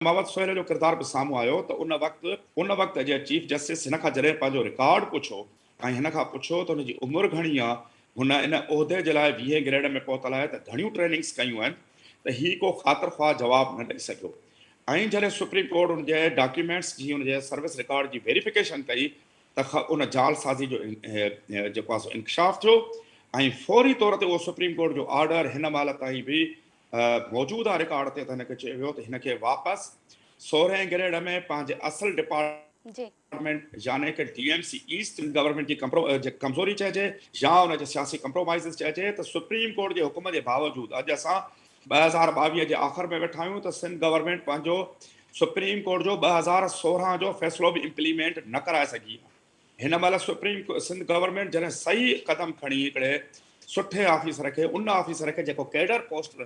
محمد سهيل جو ڪردار به سامهون آيو ته ان وقت ان وقت جي چيف جسٽس هن کان جڏهن پنهنجو رڪارڊ پڇيو ۽ هن کان پڇيو ته هن جي عمر گهڻي آ، هن ان عهدي جي لاء ويهين گريڊ ۾ پهتل آهي ته گهڻيون ٽريننگس ڪيون آهن ته هي ڪو خاطر خواهه جواب نه ڏئي سگهيو ۽ جڏهن سپريم ڪورٽ ان جي ڊاڪيومينٽس جي ان جي سروس رڪارڊ جي ويريفڪيشن ڪئي ته ان جعل سازي جو جيڪو آهي سو انڪشاف ٿيو ۽ فوري طور تي اهو سپريم ڪورٽ جو آرڊر هن مهل تائين به موجود آهي رڪارڊ تي ته هن کي چيو ويو ته هن کي واپس سورهين گريڊ ۾ پنهنجي اصل ڊپارٽمينٽ يعني ڪه D M C east government جي ڪمزوري چئجي يا ان جي سياسي ڪمپرومائيزز چئجي ته سپريم ڪورٽ جي حڪم جي باوجود اڄ اسان 2022 جي آخر ۾ ويٺا آهيون ته سنڌ گورنمينٽ پنهنجو سپريم ڪورٽ جو 2016 جو فيصلو به امپليمينٽ نه ڪرائي سگهي آهي. هن مهل سپريم سنڌ گورنمينٽ جڏهن صحيح قدم کڻي هڪڙي سٺي آفيسر کي ان آفيسر کي جيڪو ڪيڊر پوسٽ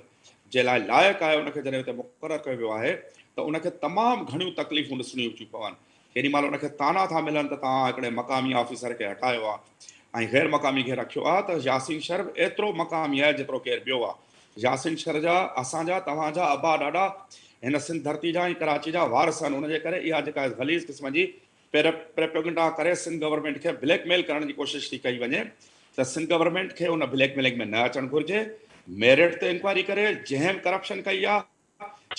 جي لاء لائق آهي ان کي جڏهن اتي مقرر ڪيو ويو آهي ته ان کي تمام گهڻيون تڪليفون ڏسڻيون ٿيون پون. ڪيڏي مهل ان کي طعنا ٿا ملن ته توهان هڪڙي مقامي آفيسر کي هٽايو آهي ۽ غير مقامي کي رکيو آهي ته ياسين شر به ايترو مقامي آهي جيترو ڪير ٻيو آهي. ياسين شر جا اسان جا توهان جا ابا ڏاڏا هن سنڌ ڌرتي جا ۽ ڪراچي جا وارث آهن ان جي ڪري اها جيڪا غليظ قسم جي پريپوگنڊا ڪري سنڌ گورنمينٽ کي بليڪ ميل ڪرڻ جي ڪوشش ٿي ڪئي وڃي ته سنڌ گورنمينٽ کي ان بليڪ ميلنگ ۾ نه اچڻ گهرجي، ميرٽ تي انڪوائري ڪري جنهن به ڪرپشن ڪئي آ،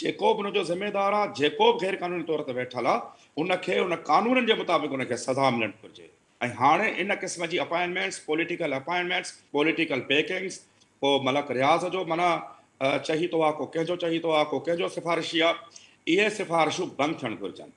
جيڪو به ان جو ذميدار آ، جيڪو به غير قانوني طور تي ويٺل آ ان کي ان قانونن جي مطابق ان کي سزا ملڻ گهرجي ۽ هاڻي ان قسم جي اپائنٽمينٽس، پوليٽيڪل اپائنٽمينٽس، پوليٽيڪل بيڪنگس، ڪو ملڪ رياض جو معنيٰ چهيتو آ، ڪو ڪنهن جو چهيتو آ، ڪو ڪنهن جو سفارشي آ، اهي سفارشون بند ٿيڻ گهرجن.